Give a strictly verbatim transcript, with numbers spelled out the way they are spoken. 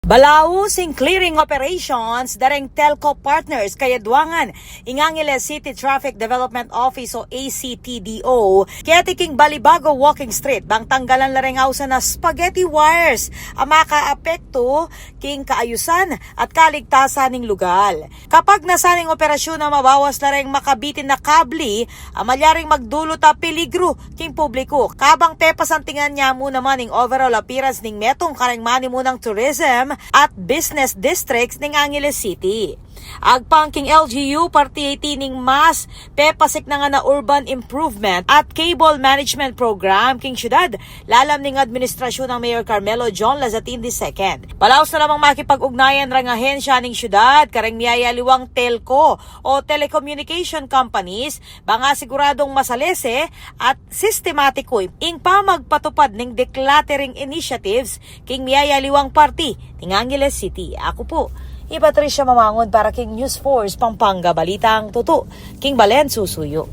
Balaus ing clearing operations da reng telco partners kayadwangan ing Angeles City Traffic Development Office o A C T D O keti king Balibago Walking Street bang tanggalan la reng ausan a spaghetti wires a makaapektu king kaayusan at kaligtasan ning lugal. Kapagnasan ning operasyun a mabawas la reng makabitin a kabli a malyaring magdulot a peligru king publiku, kabang pepasantingan ya mu naman ing overall appearance ning metung kareng manimunang tourism at business districts ning Angeles City. Agpang king L G U, parte iti ning mas pepasiknangan a urban improvement at cable management program king syudad lalam ning administrasyun nang Mayor Carmelo John Lazatin the second. Balaus na lamang makipag-ugnayan reng ahensya ning syudad kareng miyayaliwang telco o telecommunication companies bang asiguradung masalese at sistematiku ing pamagpatupad ning decluttering initiatives king miyayaliwang parti ning Angeles City. Aku pu i Patricia Mamangun para king News Force Pampanga, balitang tutu king balen susuyu.